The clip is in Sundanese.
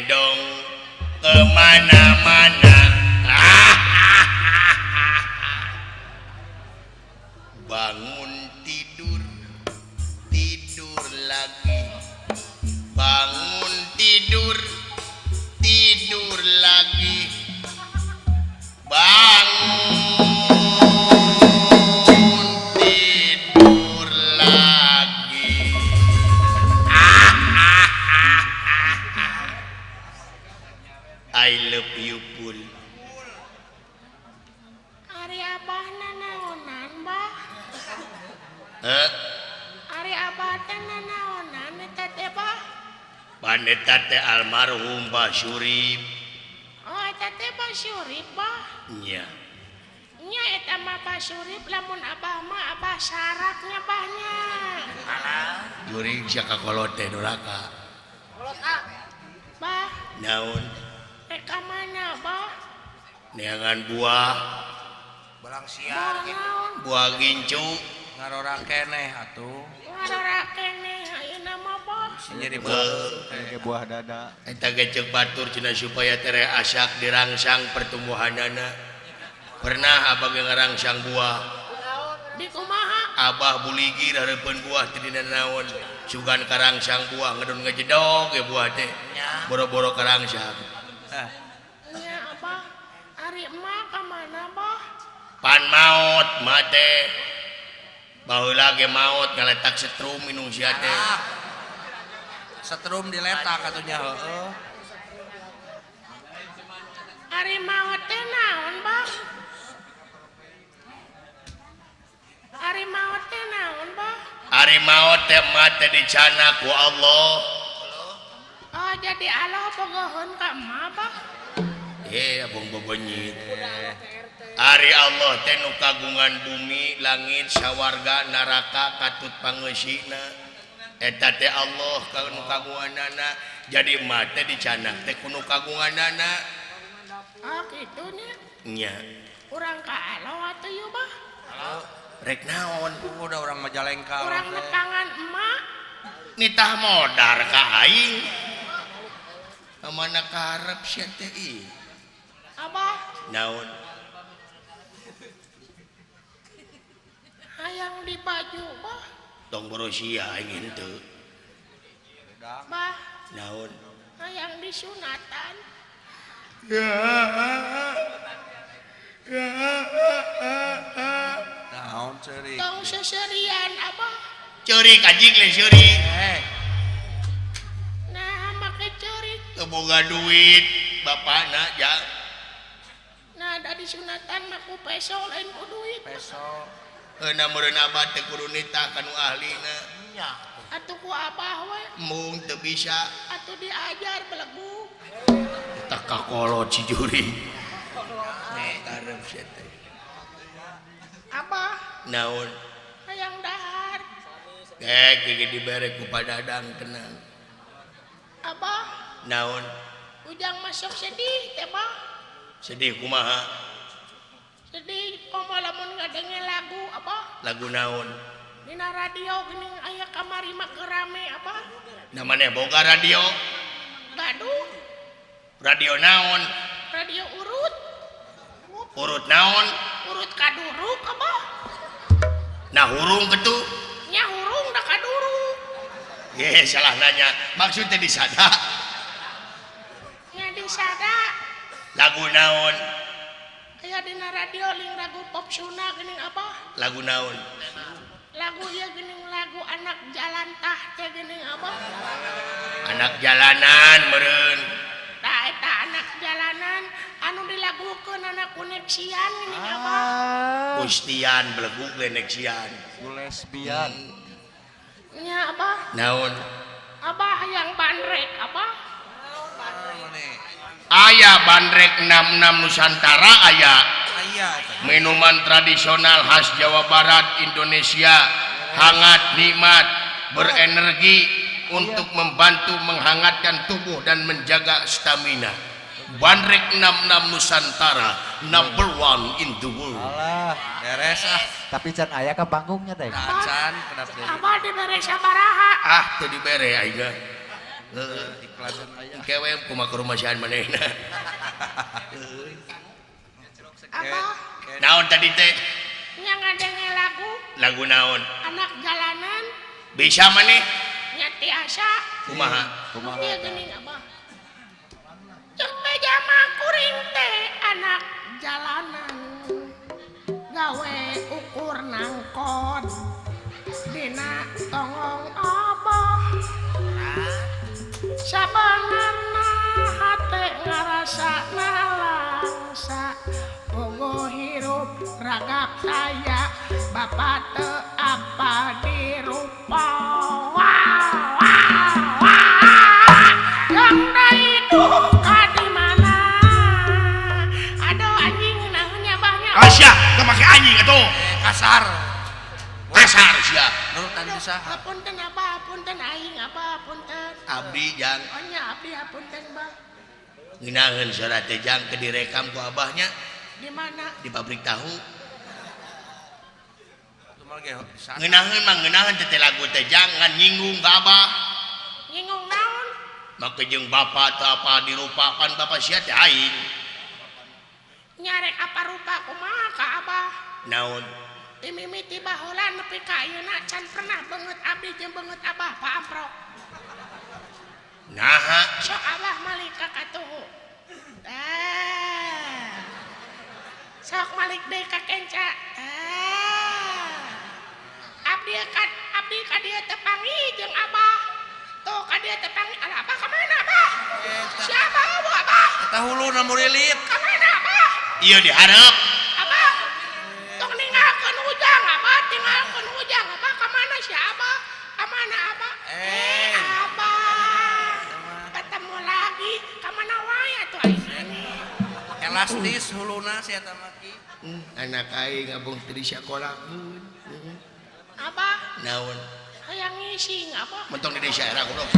Gendong kemana-mana. Bangun tidur, tidur lagi, bangun tidur, tidur lagi, bangun tidur lagi. I love you, Pul. Ari Abah nanaonan, Bah? Hah? Ari Abah teh nanaonan eta teh, Bah? Pan eta teh almarhum Bah Surip. Oh, eta teh Bah Surip, Bah. Nya. Nya eta mah Bah Surip, lamun Abah mah Abah sarapnya, Bah nya. Jurig sia ka kolot teh doraka. Kolot ah. Bah. Naon? Rek ka mana, Bah? Neangan buah. Belang siar Buah gitu. naon? Buah gincu. Ngarora keneh atuh. Ngarora keneh ayeuna mah, Bah. Jadi buah. Kayak buah dada. Eta ge ceuk batur cenah supaya tere asak dirangsang pertumbuhanana. Pernah abah ge ngarangsang buah. Di kumaha? Abah buligir hareupeun buah teu dina naon. Sugan karangsang buah ngedon ngejedog ge buah teh. Nya. Boro-boro karangsang. Ah. Nya Abah, ari emak ka mana, Bah? Pan maot mate. Baheula ge maot ngaletak setrum minung sia teh. Ah. Setrum diletak atuh nya heueuh. Ari maot teh naon, Bah? Ari maot teh naon, Bah? Ari maot teh mate dicana ku Allah. Oh, jadi Allah bogoheun ka emak, Bah? Abang bebenyit. Ari Allah teh nu kagungan bumi, langit, sawarga, neraka, katut pangeusina. Eta teh Allah ka nu kagunganana. Jadi emak teh dicanak teh ku nu kagunganana. Oh, kitu nya. Nya. Urang ka Allah atuh yeuh, Bah. Rek naon? Udah urang Majalengka. Urang teh. nepangan emak. Nitah modar ka aing. Ka mana karep sia teh ieu? Abah. Naon? Hayang di baju, Bah. Tong borosia aing henteu. Bah. Naon? Hayang disunatan. Naon ceurik? Tong seserian, Abah. Ceurik anjing le ceurik. Eh. Nah, make ceurik. Teu boga duit bapana ja. Nah, da disunatan mah ku peso lain ku duit. Peso. Heuna meureun abah teh kudu nitah ka nu ahlina. Nya. Atuh ku abah we. Mung teu bisa. Atuh diajar belegu. Tah kakolot si juri. Karep sia teh. Abah. Naon? Hayang dahar. Gigi dibere ku Padadang tenang. Abah. Naon? Ujang masuk sedih teh, Bah. Sedih kumaha? Sedih komo lamun ngadenge lagu, Abah. Lagu naon? Dina radio geuning aya kamari mah keur rame, Abah. Nah maneh boga radio? Gaduh. Radio naon? Radio urut. Urut naon? Urut kaduruk, Abah. Nah hurung ketu? Nya hurung da kaduruk. Ye, salah nanya. Maksudnya disada. Nya disada. Lagu naon? Aya dina radio ling lagu pop Sunda geuning, Abah. Lagu naon? Lagu ieu geuning lagu anak jalan tah teh geuning, Abah. Anak jalanan meureun. Tah eta anak jalanan anu dilagukeun anak kuneksian geuning, Abah. Gustian belegug leneksian. Ku lesbian. Nya, Abah. Naon? Abah hayang bandrek, Abah. Aya bandrek 66 Nusantara aya. Aya. Minuman tradisional khas Jawa Barat Indonesia, hangat, nikmat, berenergi untuk membantu menghangatkan tubuh dan menjaga stamina. Bandrek 66 Nusantara, number one in the world. Alah, beres ah. Tapi can aya ka panggungnya teh. Acan, kenapa deui? Abah dibere sabaraha? Ah, teu dibere aing. Heeh, Iklan aya. Kewe kumaha kurumasian manehna. Abah. Naon tadi teh? Nya ngadenge lagu. Lagu naon? Anak jalanan. Bisa maneh? Nya tiasa. Kumaha? Kumaha? Ieu geuning Abah. Cek beja mah kuring teh anak jalanan. Gawe ukur nangkot dina tonggong Abah. Sabenerna hate ngarasa nalangsa. Bogo hirup ragap saya bapak teu apa dirupa. Wah, wah, wah. Yang dari duka di mana? Aduh anjing naonnya abahnya. Asia, teu make anjing atuh. Kasar. Kasar sia. Nurutan Aduh, saha? Hapunten abah, hapunten aing abah, hapunten. Abdi jang. Oh nya abdi hapunten bah. Ngeunaheun suara teh jang ke direkam ku abahnya. Di mana? Di pabrik tahu. Ngeunaheun mah ngeunaheun teh lagu teh jangan nyinggung ka abah. Nyinggung naon? Make jeung bapak teu apa dirupakan bapak sia teh aing. Nyarek apa rupa kumaha ka abah? Naon? Mimiti baheula nepi ka ayeuna can pernah beungeut abdi jeung beungeut abah paamprok. Naha? Sok abah malik ka katuhu. Tah. Sok malik deui ka kenca. Tah. Abdi ka dieu teu panggih jeung abah. Tuh ka dieu teu panggih. Alah abah ka mana abah? Siapa abah abah? Eta huluna murilit. Ka mana abah? Ieu dihareup. Abah. Tong ninggalkeun ujang abah, tinggalkeun ujang abah ka mana si abah? Ka mana abah? Abah. Ketemu lagi ka mana wae atuh aing ini. Elastis huluna si eta mah ki. Anak aing ngabung teu disakolakeun. Abah. Naon? Hayang ngising abah. Mentong di desa era goblok.